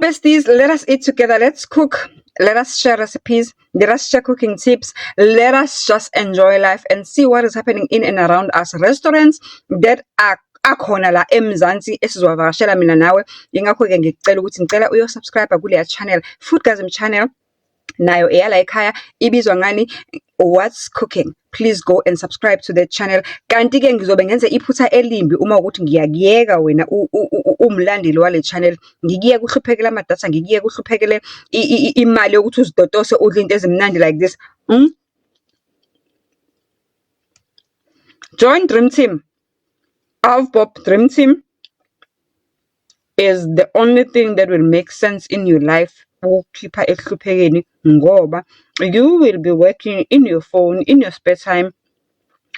besties, let us eat together. Let's cook. Let us share recipes. Let us share cooking tips. Let us just enjoy life and see what is happening in and around us. Restaurants that are akhona la eMzansi esizowavakashela mina nawe. Yingakho-ke ngikucela ukuthi ngicela uyo-subscribe kuleya channel, Foodgasm channel, nayo eyala ekhaya, ibizwa ngani? What's Cooking. Please go and subscribe to that channel. Kanti-ke ngizobe ngenze iphutha elimbi uma ukuthi ngiyakuyeka wena umlandeli wale channel, ngikuyeke uhluphekele amadatha, ngikuyeke uhluphekele imali yokuthi uzitotose udle into ezimnandi like this. Join Dream Team. Avbob Dream Team is the only thing that will make sense in your life, ukukhipha ekuhluphekeni, ngoba you will be working in your phone in your spare time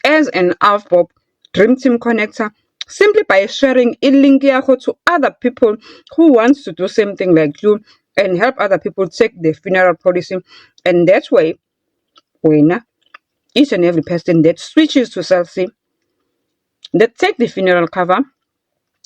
as an Avbob Dream Team connector, simply by sharing i-link yakho to other people who wants to do same thing like you and help other people take the funeral policy. And that way wena, each and every person that switches to Cell C, that take the funeral cover,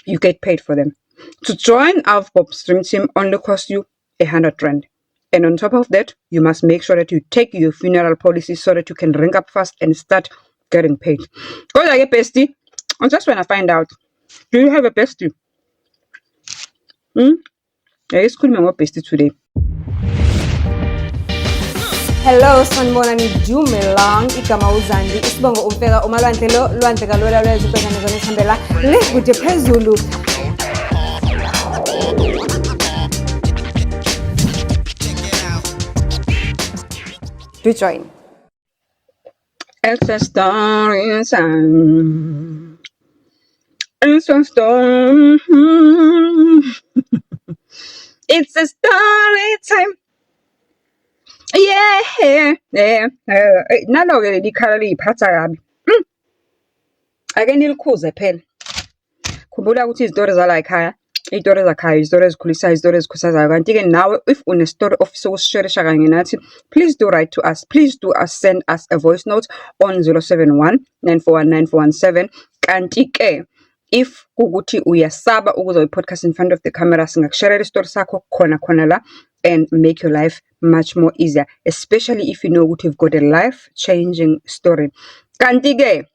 you get paid for them. To join Avbob's Dream Team only costs you R100. And on top of that, you must make sure that you take your funeral policy so that you can ring up fast and start getting paid. Kodwa ke bestie, I just wanna find out, do you have a bestie? Hmm? Ake sikhulume ngo-bestie today. Hello, sanibonani, dumelang. Igama uZandi, isibongo uMfeka, umalwandle lo lwandle kalwela lwezwe ubhekane zona esihambela le kude phezulu. Do join. It's a story time. It's a story. It's a story time. Yeah. Nalo-ke leli khala liyiphatha kabi. Ake nilikhuze phela. Khumbula ukuthi izitori zala ekhaya, iy'tori ezakhayo, izitori ezikhulisayo, izitori ezikhuthazayo. Kanti-ke nawe if une-story ofisa ukusisherisha kanye nathi, please do write to us. Please do us send us a voice note on 071 941 9417. Kanti-ke if kuwukuthi uyasaba ukuza kwi-podcast in front of the camera, singakusherela isitori sakho khona khona la and make your life much more easier, especially if you know ukuthi you've got a life-changing story. Kanti-ke,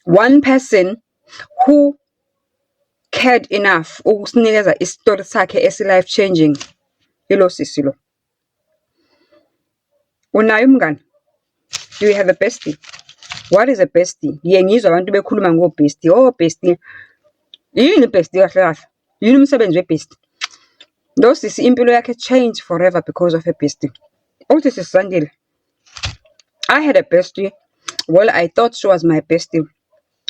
one person who cared enough ukusinikeza isitori sakhe esi-life changing, ilo sisi lo. Unaye umngani? Do you have a bestie? What is a bestie? Ngiye ngizwe abantu bekhuluma ngo-bestie. Oh, bestie. Yini bestie kahle kahle? Yini umsebenzi we-bestie? Lo sisi impilo yakhe changed forever because of a bestie. Uthi, "Sisi Zandile, I had a bestie. Well, I thought she was my bestie.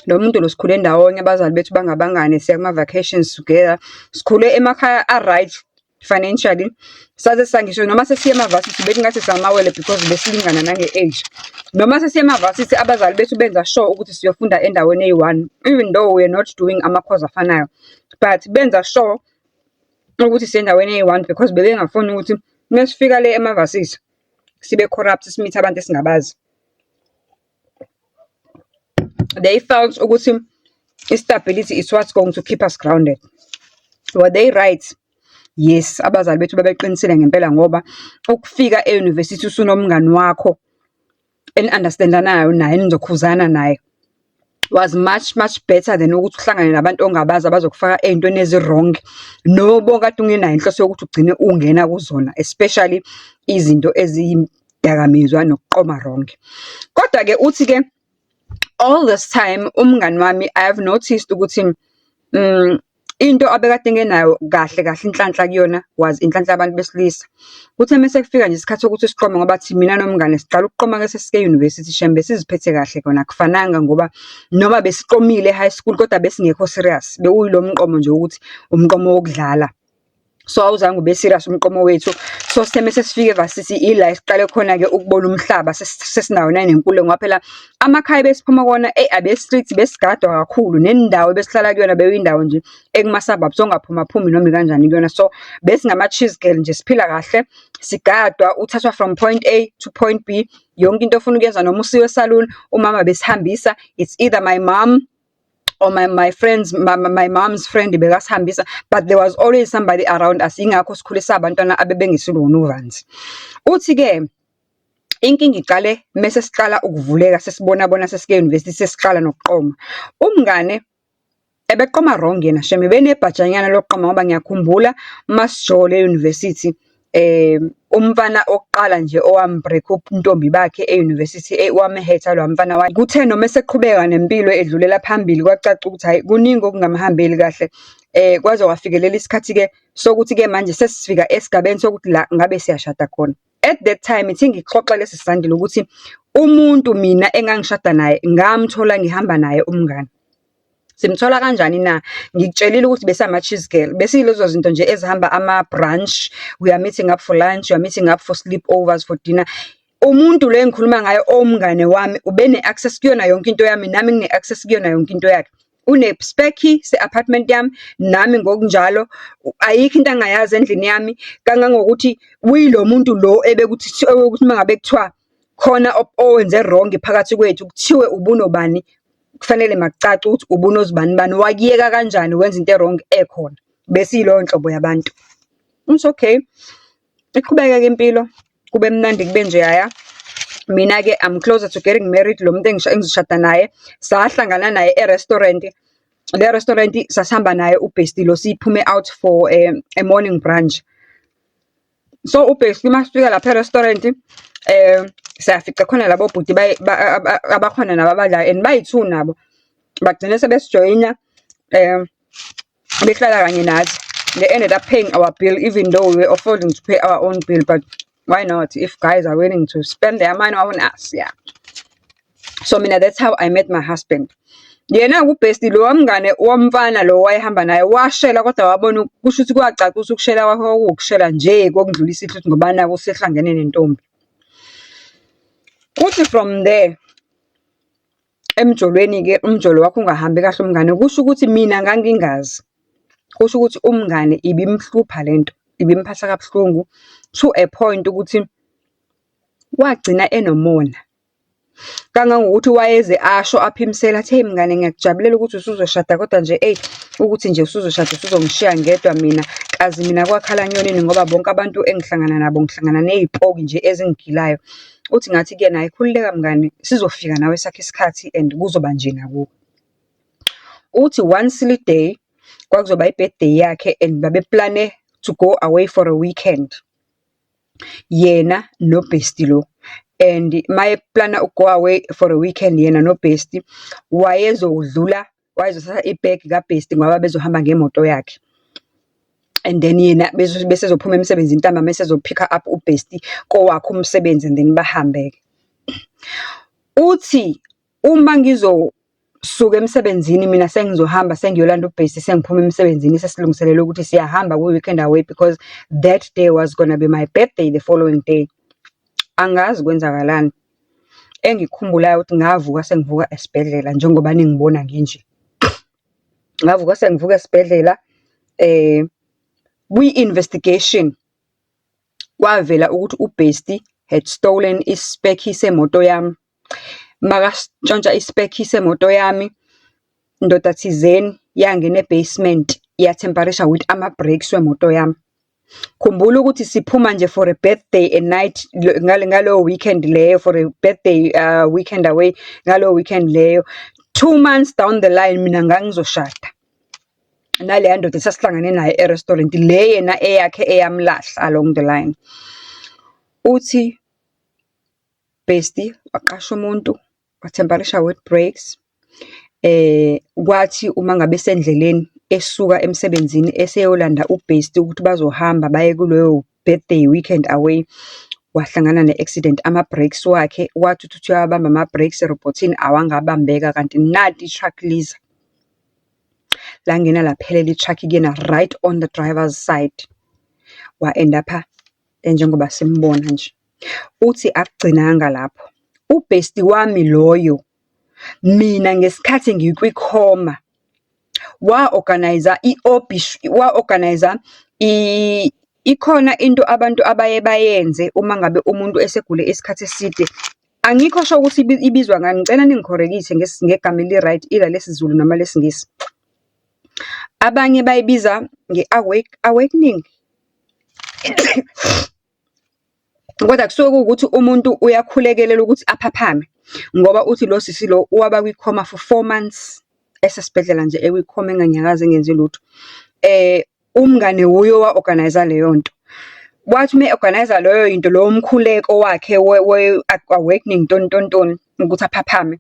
Lo muntu lo sikhule ndawonye, abazali bethu bangabangani, siya kuma-vacations together. Sikhule emakhaya a-right financially. Saze sangisho noma sesiya ema-varsity bekungathi samawele because besilingana nange-age. Noma sesiya ema-varsity, abazali bethu benza sure ukuthi siyofunda endaweni eyi-one, even though we are not doing ama-course afanayo. But benza sure ukuthi siyendaweni eyi-one because bebengafuni ukuthi mesifika le ema-varsity sibe corrupt, simithe abantu esingabazi. They felt ukuthi i-stability is what's going to keep us grounded. Were they right? Yes, abazali bethu babeqinisile ngempela, ngoba ukufika e-university usunomngani wakho eni-understand-anayo naye, enizokhuzana naye, was much much better than ukuthi uhlangane nabantu ongabazi abazokufaka ey'ntweni ezi-wrong, nobokade ungenayo inhloso yokuthi ugcine ungena kuzona, especially izinto eziyidakamizwa nokuqoma wrong. Kodwa-ke uthi-ke, all this time umngani wami, I have noticed ukuthi into abekade engenayo kahle kahle inhlanhla kuyona was inhlanhla yabantu besilisa. Kuthe mese kufika nje isikhathi sokuthi siqome, ngoba thi mina nomngane siqala ukuqoma-ke sesike e-university, shem, besiziphethe kahle kona, akufananga, ngoba noma besiqomile e-high school kodwa besingekho serious. Bekuyilo mqomo nje ukuthi umqomo wokudlala. So awuzange ube serious umqomo wethu. So sithe mese sifika e-varsity, ila esiqale khona-ke ukubona umhlaba, sesinayo nanenkululeko, ngoba phela amakhaya ebesiphuma kuwona, eyi, abe-strict, besigadwa kakhulu, nendawo ebesihlala kuyona bekuyindawo nje ekuma-suburbs ongaphuma phumi noma ikanjani kuyona. So besingama-cheese girl nje, siphila kahle, sigadwa, uthathwa from point A to point B, yonke into ofuna ukuyenza, noma usiwe esaluni, umama besihambisa, it's either my mom Or my friends, my mom's friend bekasihambisa, but there was always somebody around us. Yingakho sikhulisa abantwana abebengesilona uvanzi. Uthi-ke, inkinga iqale mese siqala ukuvuleka sesibona bona sesike university sesiqala nokuqoma. Umngane ebeqoma wrong yena shame, ebenebhajanyana lokuqoma ngoba ngiyakhumbula masijola e-university, umfana oqala nje owam-break ubuntombi bakhe e-university wam-hurt-a loya mfana. Kuthe noma eseqhubeka nempilo edlulela phambili kwacaca ukuthi hhayi kuningi okungamhambeli kahle. Kwaze kwafikelela isikhathi-ke sokuthi-ke manje sesifika esigabeni sokuthi la ngabe siyashada khona. At that time, ithi ngikuxoxele sisi Zandile ukuthi umuntu mina engangishada naye ngamthola ngihamba naye umngani. Simthola kanjani na? Ngikutshelile ukuthi besama-cheese girl, besiyilezo zinto nje ezihamba ama-brunch, we are meeting up for lunch, we are meeting up for sleepovers, for dinner. Umuntu lo engikhuluma ngaye owumngane wami ubene-access kuyona yonke into yami, nami ngine-access kuyona yonke into yakhe. Une-spare key se-apartment yami, nami ngokunjalo. Ayikho into angayazi endlini yami, kangangokuthi uyilo muntu lo ebekuthi ewukuthi uma ngabe kuthiwa khona owenze wrong phakathi kwethu, kuthiwe ubunobani, kufanele makucace ukuthi ubunozibanibani, wakuyeka kanjani wenza into e-wrong ekhona. Besiyileyo nhlobo yabantu. It's okay. Iqhubeke-ke impilo, kube mnandi kube njeyaya. Mina-ke I'm closer to getting married, lo muntu engizoshada naye, sahlangana naye e-restaurant. Le restaurant sasihamba naye u-bestie lo siphume out for a morning brunch. So u-bestie masifika lapha e-restaurant, siyafica khona labo bhuti abakhona nabo abadlayo and bayi-two nabo. Bagcine sebesijoyina behlala kanye nathi. They ended up paying our bill even though we were affording to pay our own bill, but why not if guys are willing to spend their money on us, yeah. So mina that's how I met my husband. Yena-ke u-bestie lo mngane womfana lo wayehamba naye washela kodwa wabona kusho ukuthi kwacaca ukuthi ukushela kwakhe kwakuwukushela nje kokudlulisa ihluthu ngoba naku usehlangene nentombi. Kuthi from there, emjolweni-ke umjolo wakho ungahambi kahle umngane, kusho ukuthi mina ngangingazi. Kusho ukuthi umngane ibimhlupha lento, ibimphatha kabuhlungu to a point ukuthi wagcina enomona. Kangangokuthi wayeze asho aphimisele athi, hey mngane ngiyakujabulela ukuthi usuzoshada kodwa nje eyi ukuthi nje usuzoshada usuzongishiya ngedwa mina. Kazi mina kwakhala nyonini ngoba bonke abantu engihlangana nabo ngihlangana ney'poki nje ezingigilayo. Uthi ngathi kuyena, hhayi khululeka mngani, sizofika nawe esakho isikhathi and kuzoba nje nakuwe. Uthi one silly day, kwakuzoba i-birthday yakhe and babe-plan-e to go away for a weekend. Yena no-bestie lo. And maye-plan-a uku-go away for a weekend yena no-bestie, wayezodlula, wayezothatha ibhegi ka-bestie ngoba bezohamba ngemoto yakhe. And then yena bese ezophuma emsebenzini ntambama mese ezo-pick-a up u-bestie kowakhe umsebenzi and then bahambe-ke. Uthi uma ngizosuka emsebenzini mina sengizohamba sengiyolanda u-bestie sengiphuma emsebenzini sesilungiselela ukuthi siyahamba kwi-weekend away because that day was gonna be my birthday the following day. Angazi kwenzakalani. Engikukhumbulayo ukuthi ngavuka sengivuka esibhedlela njengoba ningibona nginje. Ngavuka sengivuka esibhedlela kwi-investigation kwavela ukuthi u-bestie had stolen i-spare key semoto yami. Makasintshontsha i-spare key semoto yami, ndoda thizeni yangena e-basement ya-tamper-isha with ama-brakes wemoto yami. Khumbula ukuthi siphuma nje for a birthday a night ngaleyo weekend leyo, for a birthday weekend away ngaleyo weekend leyo. 2 months down the line mina ngangizoshada. Naleya ndoda esasihlangane nayo e-restaurant, le yena eyakhe eyamlahla along the line. Uthi bestie waqasha umuntu wa-tamper-isha with brakes. Kwathi uma ngabe esendleleni esuka emsebenzini eseyolanda u-bestie ukuthi bazohamba baye kuleyo birthday weekend away, wahlangana ne-accident, ama-brakes wakhe wathi uthi uyawabamba ama-brakes erobhothini awangabambeka kanti nanti i-truck liza. Langena laphelela i-truck kuyena right on the driver's side. Wa-end up-a njengoba simbona nje. Uthi akugcinanga lapho, u-bestie wami loyo, mina ngesikhathi ngikwi-coma, wa-organise-a wa-organise-a ikhona into abantu abaye bayenze uma ngabe umuntu esegule isikhathi eside. Angikho sure ukuthi ibizwa ngani, ngicela ningi-correct-e ngegama eli-right, either lesiZulu noma lesiNgisi. Abanye bayibiza nge-awakening. Kodwa kusuke kuwukuthi umuntu uyakhulekelela ukuthi aphaphame, ngoba uthi lo sisi lo waba kwikhoma for 4 months, esesibhedlela nje ekwikhoma enganyakazi engenzi lutho. Umngane wuye owa-organise-a leyo nto. Wathi uma e-organise-a leyo yinto, lowo mkhuleko wakhe we-awakening ntoni ntoni ntoni, ukuthi aphaphame.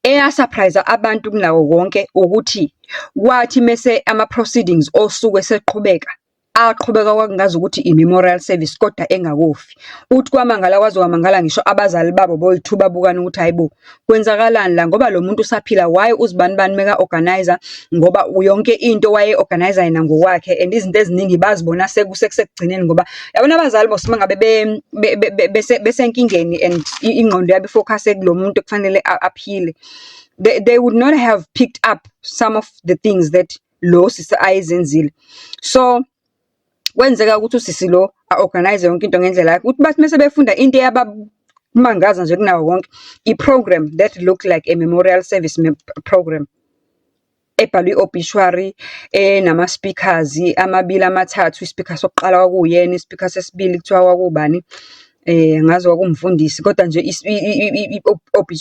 Eya-surprise-a abantu kunako konke ukuthi, kwathi mese ama-proceedings osuku eseqhubeka, aqhubeka kwakungazukuthi i-memorial service kodwa engakofi. Uthi kwamangala kwaze kwamangala ngisho abazali babo boyi-two babukana ukuthi hhayi bo, kwenzakalani la ngoba lo muntu usaphila, why uzibani bani meka-organise-a ngoba yonke into waye-organise-a yena ngokwakhe and izinto eziningi bazibona sekusekugcineni ngoba yabona abazali mos uma ngabe besenkingeni and ingqondo yabo i-focus-e kulo muntu ekufanele aphile. They would not have picked up some of the things that lo sisi ayezenzile. So, kwenzeka ukuthi usisi lo a-organise yonke into ngendlela yakhe. Ukuthi bathi mese befunda into eyabamangaza nje kunawo wonke, i-program that looked like a memorial service program. Ebhalwe i-obituary, enama-speakers amabili amathathu, i-speaker sokuqala kwakuwuyena, i-speaker sesibili kuthiwa kwakuwubani, angazi kwakuwumfundisi, kodwa nje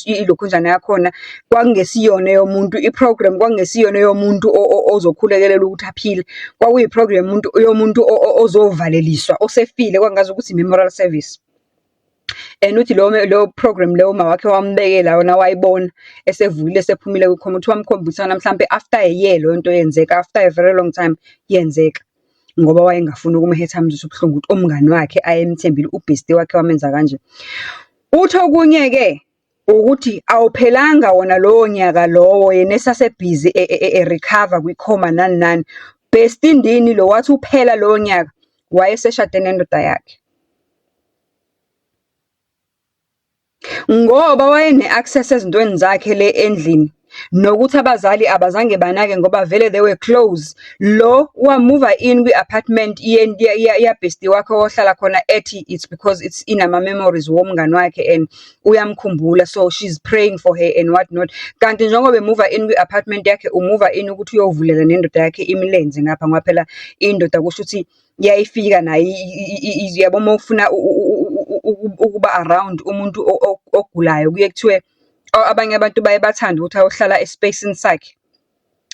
ilokhunjana yakhona kwakungesiyona eyomuntu, i-program kwakungesiyona eyomuntu ozokhulekelela ukuthi aphile. Kwakuyi-program yomuntu yomuntu ozovaleliswa, osefile, kwakungazukuthi i-memorial service. And uthi leyo program leyo umawakhe wambekela yona wayibona esevukile esephumile kwikhoma, uthi wamkhombisa mhlampe after a year leyo nto yenzeka, after a very long time yenzeka. Ngoba wayengafuni ukum-hurt-a amuzwise ubuhlungu ukuthi umngani wakhe ayemthembile, u-bestie wakhe wamenza kanje. Uthi okunye-ke ukuthi awuphelanga wona lowo nyaka lowo yena esase-busy e-recover kwikhoma nani nani. Bestie ndini lo wathi uphela lowo nyaka wayeseshade nendoda yakhe. Ngoba wayene-access ezintweni zakhe le endlini, nokuthi abazali abazange banake ngoba vele they were close. Lo wa-move-a in kwi-apartment ya-bestie wakhe ohlala khona ethi it's because it's inama-memories womngani wakhe and uyamkhumbula, so she's praying for her and what not. Kanti njengoba e-move-a in kwi-apartment yakhe, u-move-a in ukuthi uyovulela nendoda yakhe imilenze ngapha, ngoba phela indoda kusho ukuthi iyayifika nayo yabo uma ufuna ukuba around umuntu ogulayo, kuye kuthiwe abanye abantu baye bathande ukuthi ayohlala e-space-ini sakhe.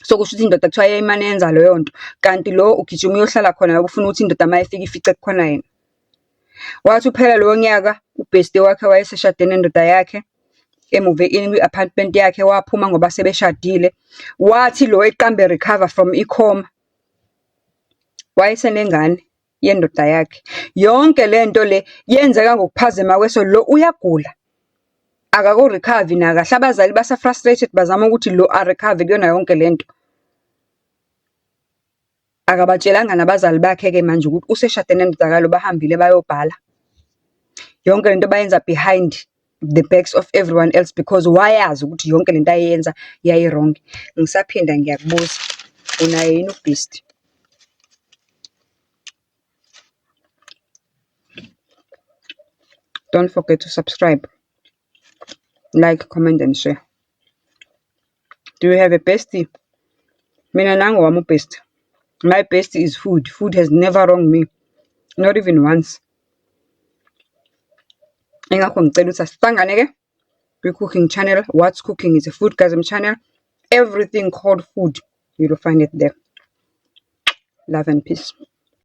So, kusho ukuthi indoda kuthiwa yayimane yenza leyo nto, kanti lo ugijima uyohlala khona ngoba ufuna ukuthi indoda uma ifika ifice kukhona yena. Wathi uphela lowo nyaka, u-bestie wakhe wayeseshade nendoda yakhe, e-move in kwi-apartment yakhe, waphuma ngoba sebeshadile. Wathi lo eqamba e-recover from ikhoma, wayesenengane yendoda yakhe. Yonke lento le yenzeka ngokuphazima kweso, lo uyagula, akako-recover nakahle. Abazali basa-frustrated bazama ukuthi lo a-recover kuyona yonke lento. Akabatshelanga nabazali bakhe-ke manje ukuthi useshade nendoda kalo, bahambile bayobhala. Yonke lento bayenza behind the backs of everyone else because wayazi ukuthi yonke lento ayenza yayi-wrong. Ngisaphinda ngiyakubuza, unaye yini u-bestie? Don't forget to subscribe, like, comment and share. Do you have a bestie? Mina nangu wami u-bestie. My bestie is food. Food has never wronged me, not even once. Ingakho ngicela ukuthi asihlangane-ke kwi-cooking channel. What's Cooking is a foodgasm channel. Everything called food, you'll find it there. Love and peace.